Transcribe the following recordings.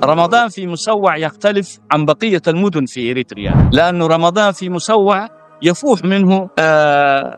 رمضان في مسوع يختلف عن بقية المدن في إريتريا، لأنه رمضان في مسوع يفوح منه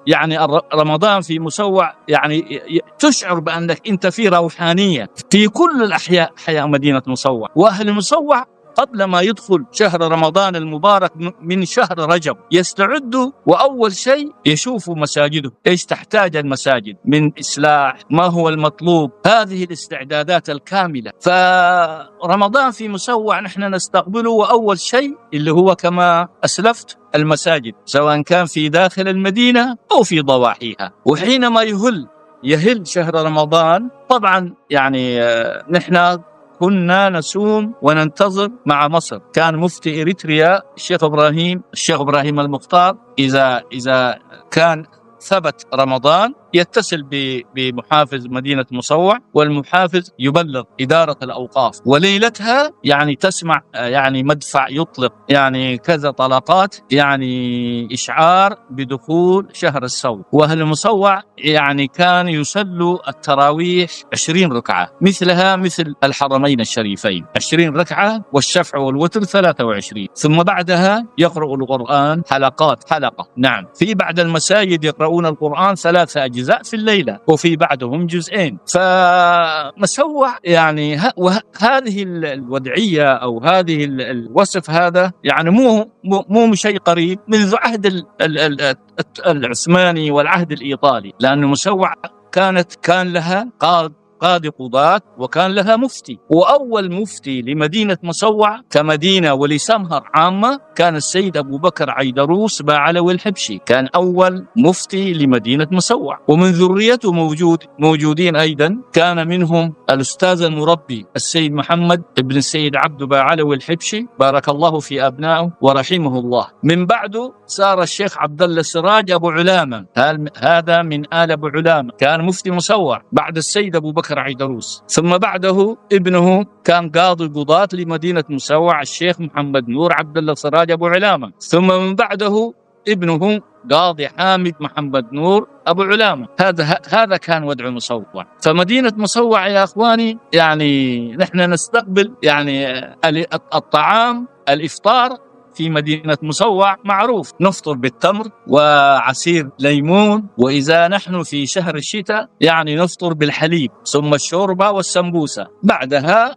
يعني رمضان في مسوع يعني تشعر بأنك أنت في روحانية في كل الأحياء، حياة مدينة مسوع. وأهل مسوع قبل ما يدخل شهر رمضان المبارك من شهر رجب يستعدوا، وأول شيء يشوفوا مساجده، إيش تحتاج المساجد من إصلاح، ما هو المطلوب، هذه الاستعدادات الكاملة. فرمضان في مسوع نحن نستقبله، وأول شيء اللي هو كما أسلفت المساجد، سواء كان في داخل المدينة أو في ضواحيها. وحينما يهل شهر رمضان طبعا يعني نحن كنا نسوم وننتظر مع مصر. كان مفتي إريتريا الشيخ إبراهيم المختار، إذا كان ثبت رمضان يتصل بمحافظ مدينة مسوع، والمحافظ يبلغ إدارة الأوقاف، وليلتها يعني تسمع يعني مدفع يطلق يعني كذا طلقات، يعني إشعار بدخول شهر الصوم. وأهل المسوع يعني كان يصلوا التراويح 20 ركعة، مثلها مثل الحرمين الشريفين، 20 ركعة والشفع والوتر 23، ثم بعدها يقرأ القرآن حلقات، حلقة. نعم، في بعد المساجد يقرؤون القرآن 3 أجزاء في الليلة، وفي بعدهم جزئين. فمسوع يعني هذه الوضعية أو هذه الوصف هذا يعني مو شيء قريب منذ عهد العثماني والعهد الإيطالي، لأن مسوع كان لها قاضي قضاة وكان لها مفتي، وأول مفتي لمدينة مسوع كمدينة ولسمهر عامة كان السيد أبو بكر عيدروس باعلوي الحبشي، كان أول مفتي لمدينة مسوع. ومن ذريته موجودين أيضا، كان منهم الأستاذ المربي السيد محمد ابن السيد عبد باعلوي الحبشي، بارك الله في أبنائه ورحمه الله. من بعده صار الشيخ عبد الله السراج أبو علامة، هذا من آل أبو علامة، كان مفتي مسوع بعد السيد أبو بكر عيدروس. ثم بعده ابنه كان قاضي قضاة لمدينة مسوع الشيخ محمد نور عبد الله سراج أبو علامة. ثم من بعده ابنه قاضي حامد محمد نور أبو علامة. هذا كان وضع مسوع. فمدينة مسوع يا أخواني يعني نحن نستقبل يعني الطعام، الإفطار في مدينة مسوع معروف، نفطر بالتمر وعصير ليمون، وإذا نحن في شهر الشتاء يعني نفطر بالحليب، ثم الشوربة والسمبوسة. بعدها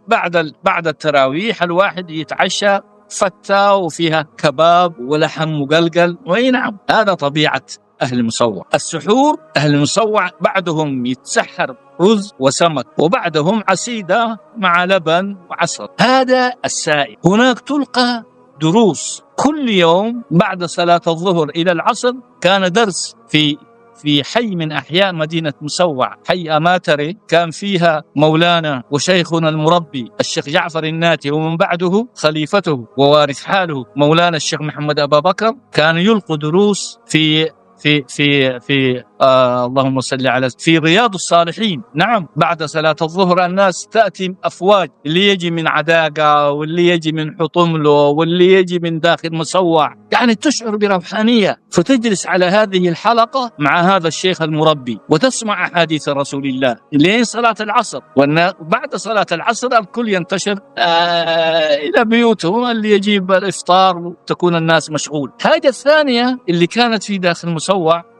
بعد التراويح الواحد يتعشى فتة وفيها كباب ولحم مقلقل. وإي نعم، هذا طبيعة أهل مسوع. السحور أهل مسوع بعدهم يتسحر رز وسمك، وبعدهم عسيدة مع لبن وعسل. هذا السائل. هناك تلقى دروس كل يوم بعد صلاة الظهر إلى العصر. كان درس في حي من أحياء مدينة مسوع، حي أماتري، كان فيها مولانا وشيخنا المربي الشيخ جعفر الناتي، ومن بعده خليفته ووارث حاله مولانا الشيخ محمد أبا بكر. كان يلقي دروس في في في في اللهم صل على في رياض الصالحين. نعم، بعد صلاة الظهر الناس تأتي أفواج، اللي يجي من عداقة واللي يجي من حطملو واللي يجي من داخل مسوع، يعني تشعر بروحانية. فتجلس على هذه الحلقة مع هذا الشيخ المربي وتسمع أحاديث رسول الله لين صلاة العصر. وبعد صلاة العصر الكل ينتشر إلى بيوته، اللي يجيب الإفطار وتكون الناس مشغول. حاجة الثانية اللي كانت في داخل مسوع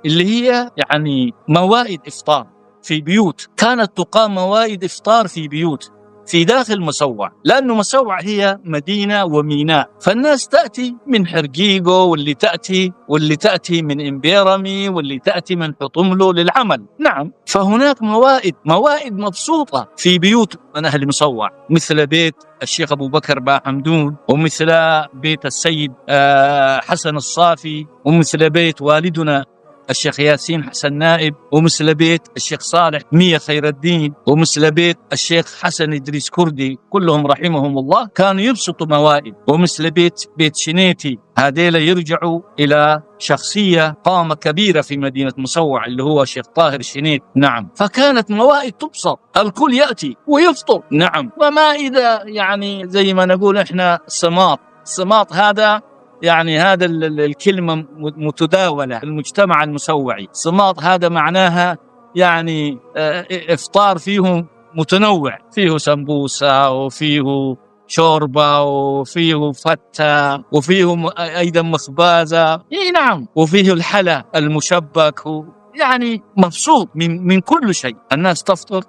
اللي هي يعني موائد إفطار في بيوت، كانت تقام موائد إفطار في بيوت في داخل مسوع، لأنه مسوع هي مدينة وميناء، فالناس تأتي من حرقيقو واللي تأتي من إمبيرمي واللي تأتي من حطملو للعمل. نعم، فهناك موائد مبسوطة في بيوت من أهل مسوع، مثل بيت الشيخ أبو بكر باحمدون، ومثل بيت السيد حسن الصافي، ومثل بيت والدنا الشيخ ياسين حسن نائب، ومثل بيت الشيخ صالح مية خير الدين، ومثل بيت الشيخ حسن إدريس كردي، كلهم رحمهم الله كانوا يبسطوا موائد. ومثل بيت شنيتي، هذيلا يرجعوا إلى شخصية قامة كبيرة في مدينة مسوع اللي هو الشيخ طاهر شنيت. نعم، فكانت موائد تبسط، الكل يأتي ويفطر. نعم، ومائدة يعني زي ما نقول إحنا سماط. سماط هذا يعني هذا الكلمة متداولة في المجتمع المسوعي. سماط هذا معناها يعني إفطار فيهم متنوع، فيه سمبوسة وفيه شوربة وفيه فتة وفيه أيضا مخبازة، إيه نعم، وفيه الحلا المشبك يعني مبسوط من كل شيء. الناس تفطر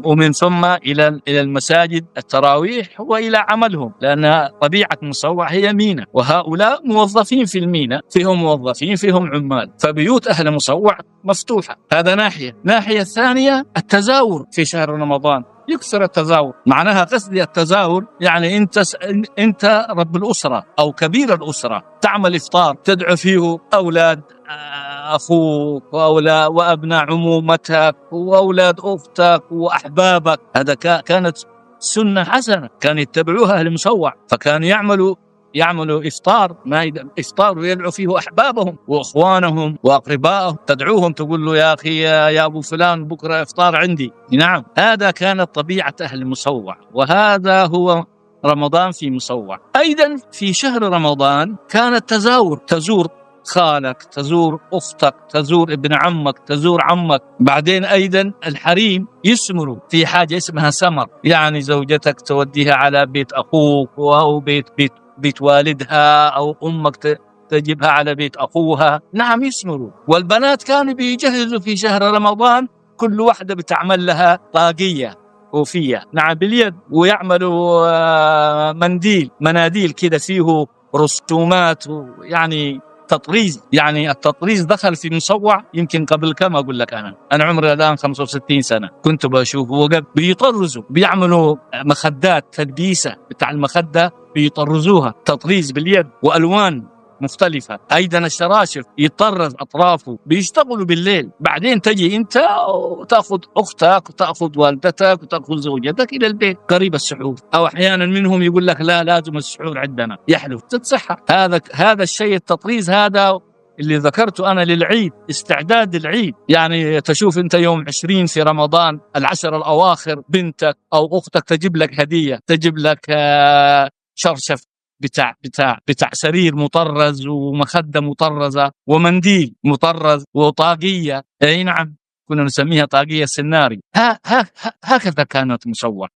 ومن ثم الى المساجد التراويح والى عملهم، لان طبيعة مصوع هي مينا، وهؤلاء موظفين في المينا، فيهم موظفين فيهم عمال، فبيوت اهل مصوع مفتوحة. هذا ناحية. ناحية الثانية التزاور في شهر رمضان، يكثر التزاور. معناها قصدي التزاور يعني انت رب الاسرة او كبير الاسرة تعمل افطار تدعو فيه اولاد اخوك واولاد وابناء عمومتك واولاد اختك واحبابك. هذا كانت سنة حسنه كان يتبعوها اهل مصوع، فكانوا يعملوا افطار، ما افطار، ويدعو فيه احبابهم واخوانهم واقربائهم، تدعوهم تقول له يا اخي يا ابو فلان بكره افطار عندي. نعم، هذا كانت طبيعة اهل مصوع، وهذا هو رمضان في مصوع. ايضا في شهر رمضان كان التزاور، تزور خالك، تزور اختك، تزور ابن عمك، تزور عمك. بعدين ايضا الحريم يسمروا في حاجة اسمها سمر، يعني زوجتك توديها على بيت اخوك او بيت والدها، او امك تجيبها على بيت اخوها. نعم يسمروا. والبنات كانوا بيجهزوا في شهر رمضان، كل واحدة بتعمل لها طاقية كوفيه، نعم باليد، ويعملوا منديل، مناديل كده فيه رسومات، يعني تطريز. يعني التطريز دخل في مصوع يمكن قبل كم اقول لك، انا عمري الان 65 سنة، كنت بشوف وقت بيطرزوا، بيعملوا مخدات، تلبيسه بتاع المخدة بيطرزوها تطريز باليد والوان مختلفة. أيضا الشراشف يطرز أطرافه، بيشتغلوا بالليل. بعدين تجي أنت وتأخذ أختك وتأخذ والدتك وتأخذ زوجتك إلى البيت قريب السحور، أو أحيانا منهم يقول لك لا لازم السحور عندنا، يحلف تتسحر. هذا الشيء التطريز هذا اللي ذكرته أنا للعيد، استعداد العيد. يعني تشوف أنت يوم 20 في رمضان، العشر الأواخر، بنتك أو أختك تجيب لك هدية، تجيب لك شرشف بتاع سرير مطرز ومخدة مطرزة ومنديل مطرز وطاقية. اي نعم، كنا نسميها طاقية سناري. ها ها هكذا كانت مصور.